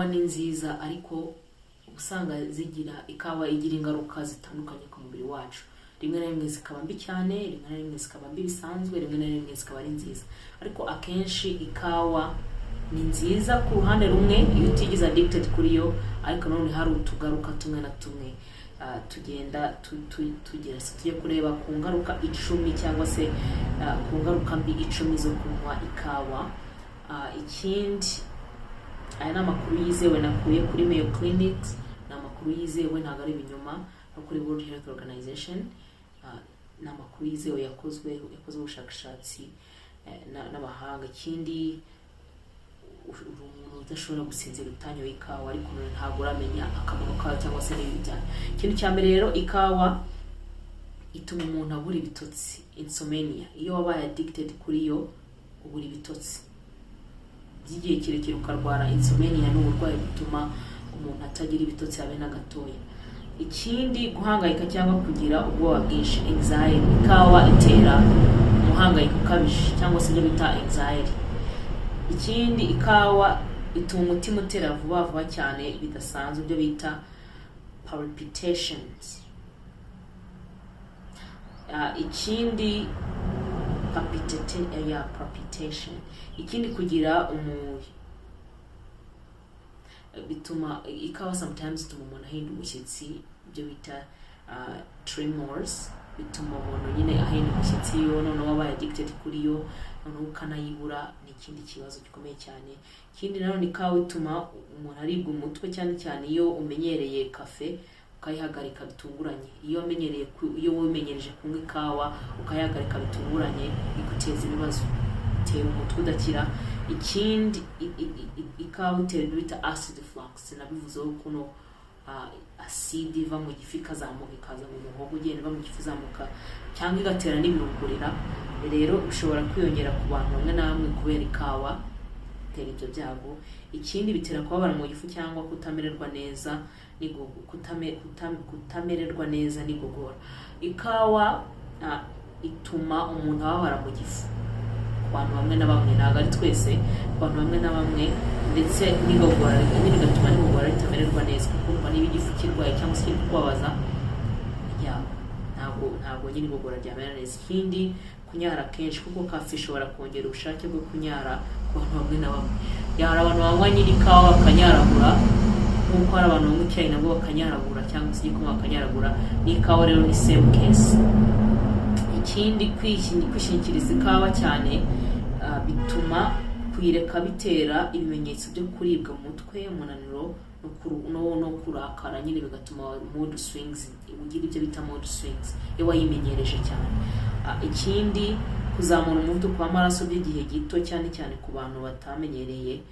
Ni nziza, ariko usanga zigira, ikawa igira ingaruka zitandukanye ku mubiri wacu. Rimwe na rimwe zikaba mbi cyane, rimwe na rimwe zikaba mbi bisanzwe, rimwe na rimwe zikaba ari nziza. Ariko akenshi ikawa ni nziza ku ruhande rumwe iyo utigize addicted kuri yo, ariko nanone hari utugaruka tumwe na tumwe tugenda tugira. So tujye kureba ku ngaruka 10 cyangwa se ku ngaruka mbi 10 zo kunywa ikawa. Ikindi, aya ni amakuru yizewe nakuye kuri Mayo Clinic, ni amakuru yizewe, ntabwo ari ibinyoma, no kuri World Health Organization. Ni amakuru yizewe yakozwe ubushakashatsi n'abahanga. Ikindi, uri umuntu udashobora gusinzira utanyoye ikawa, ariko none ntabwo uramenya akamaro kayo cyangwa se n'ibibi byayo. Ikintu cya mbere rero, ikawa ituma umuntu abura ibitotsi, insomnia. Iyo wabaye addicted kuri yo, ubura ibitotsi by'igihe kirekire, ukarwara insomnia. Ni uburwayi butuma umuntu atagira ibitotsi habe na gatoya. Ikindi, guhangayika cyangwa kugira ubwoba bwinshi, anxiety. Ikawa itera umuhangayiko ukabije cyangwa se ibyo bita anxiety. Ikindi, ikawa ituma umutima utera vuba vuba cyane bidasanzwe, ibyo bita palpitations. Ikindi ya palpitation. Ikindi, kugira umu bituma ikawa sometimes ituma umuntu ahinda umushyitsi, ibyo bita tremors. Bituma umuntu nyine ahinda umushyitsi iyo noneho wabaye addicted kuri yo, noneho ukanayibura, ni ikindi kibazo gikomeye cyane. Ikindi nanone, ikawa ituma umuntu aribwa umutwe, cyane cyane iyo umenyereye kafe ukayihagarika bitunguranye. Iyo wimenyereje kunywa ikawa ukayihagarika bitunguranye, biguteza ibibazo, bitera umutwe udakira. Ikindi, ikawa itera ibyo bita acid reflux. Nabivuzeho kuno acide iva mu gifu ikazamuka, ikaza mu muhogo, ugenda iva mu gifu izamuka, cyangwa igatera n'ibirungurira. Rero bishobora kwiyongera ku bantu bamwe na bamwe kubera ikawa bitera ibyo byago. Ikindi, bitera kubabara mu gifu cyangwa kutamererwa neza n'igogora. Ikawa ituma umuntu ababara mu gifu ku bantu bamwe na bamwe, ntabwo ari twese, ku bantu bamwe na bamwe, ndetse n'igogora nyine, bigatuma n'igogora ritamererwa neza, kuko urumva niba igifu kirwaye cyangwa se kiri kukubabaza, ya ntabwo nyine igogora ryamera neza. Ikindi, kunyara kenshi, kuko kafe ishobora kongera ubushake bwo kunyara ku bantu bamwe na bamwe. Ya, hari abantu banywa nyine ikawa bakanyaragura, nk'uko hari abantu banywa icyayi nabo bakanyaragura, cyangwa se igikoma bakanyaragura. N'ikawa rero ni same case. Ikindi, kwishingikiriza ikawa cyane bituma kuyireka bitera ibimenyetso byo kuribwa mu mutwe, umunaniro no kurakara nyine, bigatuma mood swings, ugira ibyo bita mood swings iyo wayimenyereje cyane. Ikindi, kuzamura umuvuduko w'amaraso by'igihe gito, cyane cyane ku bantu batamenyereye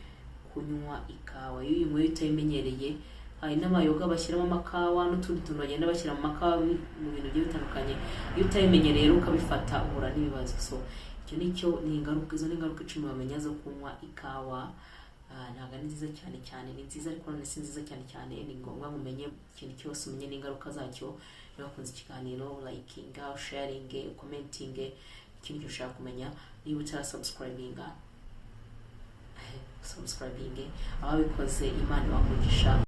kunywa ikawa. Iyo uyinyweye utayimenyereye, hari n'amayoga bashyiramo amakawa n'utundi tuntu bagenda bashyira mu makawa mu bintu bigiye bitandukanye, iyo utayimenyereye rero ukabifata, uhura n'ibibazo. So icyo nicyo ni ingaruka, izo ni ingaruka 10 wamenya zo kunywa ikawa. Ntabwo ari nziza cyane cyane, ni nziza ariko none si nziza cyane cyane. Ni ngombwa ngo umenye ikintu cyose, umenye n'ingaruka zacyo. Niba wakunze ikiganiro, likinga, sharinge, commentinge ikindi kintu ushaka kumenya. Niba utarasubscribinga, subscribinge. Ababikoze, Imana ibaha umugisha.